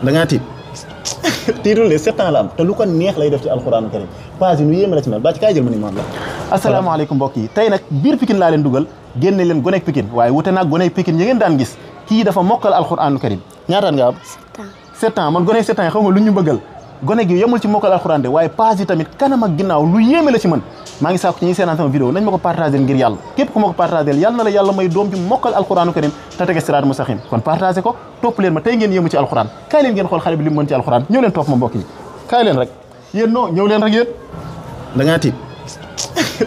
da ngaa tiit tiitul de 7 ans la am te lu ko neex lay def ci alxuraanu karim page yi nu yéeme la ci mel ba ci kaay jël ma ni moom la asalaamaaleykum mbokk yi tey nag biir Pikine laa leen dugal génne leen gonek Pikine waaye wute naag gonek Pikine yi ngeen daan gis kii dafa mokkal alxuraanu karim ñaataan nga am 7 ans man gone 7 ans yi xaw ma lu ñu bëggal gone gi yemul ci mokkal alxuraan de waaye page yi tamit kanam ak ginnaaw lu yéeme la ci man maa ngi sàkku ci ñi seenaan sama vidéo nañ ma ko partagé ngir yàlla képp ku ma ko partagé yàlla na la yàlla may doom ci mokkal alxuraanu karim te tege siraat mustaqim kon partagé ko topp leen ma tey ngeen yéemu ci alxuraan kaay leen ngeen xool xale bi li mu mën ci alxuraan ñëw leen topp ma mbokk yi kaay leen rek yéen non ñëw leen rek yéen da ngaa tiit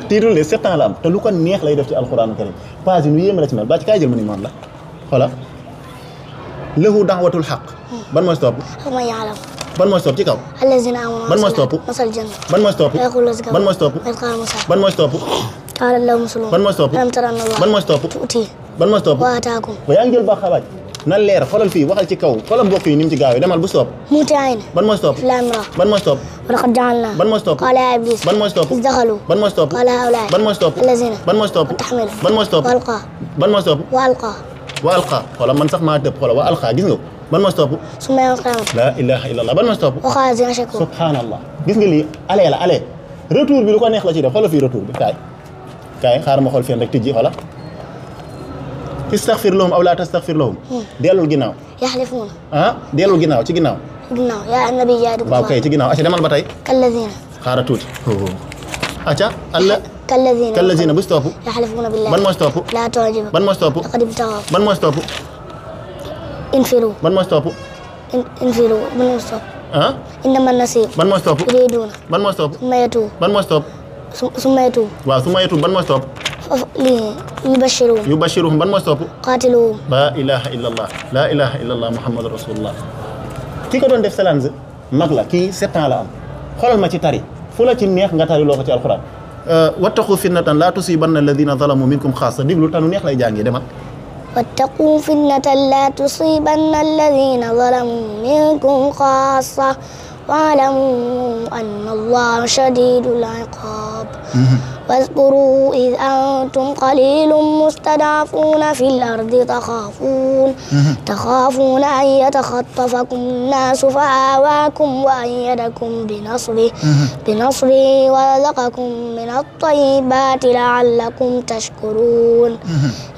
tiitul de 7 ans la am te lu ko neex lay def ci alxuraanu karim page yi nu yéeme la ci mel ba ci kaay jël ma ni moom la xoola lahu da'watul haqq ban mooy topp ban mooy topp ci kaw allazina amanu ban mooy topp masal janna ban mooy topp ban mooy topp ban mooy topp qala lahum muslimun ban mooy topp alam tara anna Allah ban mooy topp tuuti ban mooy topp wa ataakum ba yaa ngi jël baax xabaaj na leer xoolal fii waxal ci kaw xoolal mbokk yi ni mu ci gaawee demal bu topp muuti ayn ban mooy topp lamra ban mooy topp wa laqad ja'alna ban mooy topp qala ya iblis ban mooy topp dakhalu ban mooy topp qala haula ban mooy topp allazina ban mooy topp tahmil ban mooy topp wa alqa ban mooy topp wa alqa wa alqa xoolal man sax maa dëpp xoolal wa alqa gis nga ban mooy topp summa yawmal qiyamati la ilaha illallah ban mooy topp wa qala zina shakur subhanallah gis nga lii ale la ale retour bi lu ko neex la ci def xoolal fii retour bi kaay xaaral ma xool feen rek tijji xoolal istaghfir lahum aw la tastaghfir lahum dellul ginnaaw yahlifuna dellul ginnaaw ci ginnaaw ya annabi jaadu waaw kay ci ginnaaw aca demal ba tey kallazina xaaral tuuti aca alla kallazina bu stop yahlifuna billahi ban mooy stop la tu'jibu ban mooy stop laqad ibtaghaw ban mooy stop infiru ban mooy stop infiru ban mooy stop innama nasir ban mooy stop yuriduna ban mooy stop summa yatu ban mooy stop summa yatu waaw summa yatu ban mooy stop yubashiruhum ban mooy stop qatiluhum la ilaha illallah la ilaha illallah muhammadu rasulullah kii ko doon def salange mag la kii 7 ans la am xoolal ma ci tari fu la ci neex nga tari loo ko ci alquran wattaqu fitnatan la tusibanna alladina zalamu minkum xaasa diglu tanu neex lay jàngee demal wattaqu fitnatan la tusibanna alladina zalamu minkum xaasa wa'lamu anna allaha shadidul iqab واذكروا إذ أنتم قليل مستضعفون في الأرض تخافون أن يتخطفكم الناس فآواكم وأيدكم بنصره ورزقكم من الطيبات لعلكم تشكرون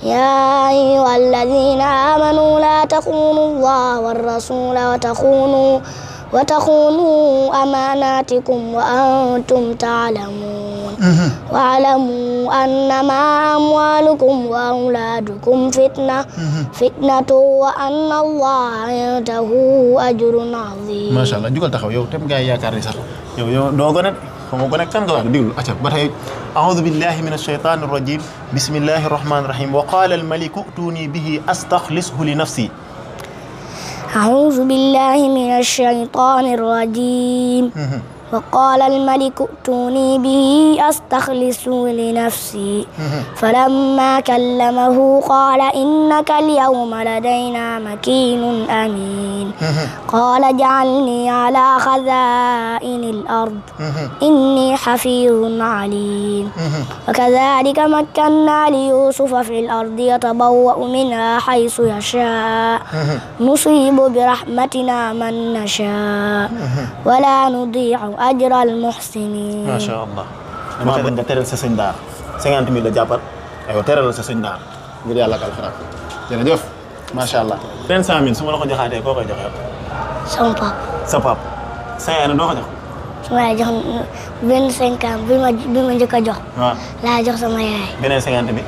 يا أيها الذين آمنوا لا تخونوا الله والرسول وتخونوا أماناتكم وأنتم تعلمون واعلموا أنما أموالكم وأولادكم فتنة وأن الله عنده أجر عظيم ما شاء الله jugal taxaw yow tem gaay yaakaar ni sax yow doo gone xamoo gone kan nga wax diglu acca ba tey أعوذ بالله من الشيطان الرجيم بسم الله الرحمن الرحيم وقال الملك ائتوني به أستخلصه لنفسي أعوذ بالله من الشيطان الرجيم وقال الملك ائتوني به أستخلصه لنفسي فلما كلمه قال إنك اليوم لدينا مكين أمين قال اجعلني على خزائن الأرض إني حفيظ عليم وكذلك مكنا ليوسف في الأرض يتبوأ منها حيث يشاء نصيب برحمتنا من نشاء ولا نضيع أجر المحسنين ما شاء الله dama bëgg nga teral sa sëñ daar 50 000 la jàppal aywa teral sa sëñ daar ngir yàlla ak alxuraan jërëjëf macha allah. ren 100 000 su ma la ko joxaatee koo koy joxe sama pap sa pap sa yaay doo ko jox su ma jox benn 50 bi ma njëkk a jox waaw laa jox sama yaay beneen 50 bi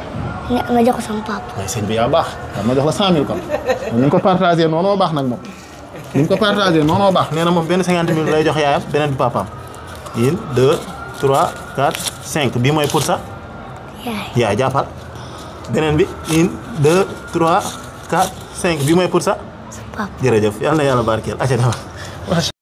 ma jox ko sama pap waaye sëñ bi yaa baax waaw ma jox la 100 000 kon ñu ko partagé noonu baax nag moom ñu ko partagé noonu baax nee na moom benn 50 000 lay jox yaayam beneen bi papaam 1 2 3 4 5 bii mooy pour ça yaay jàppal beneen bi 1 2 3 4 5 bii mooy pour ça jërëjëf yal na yàlla barkeel acca dama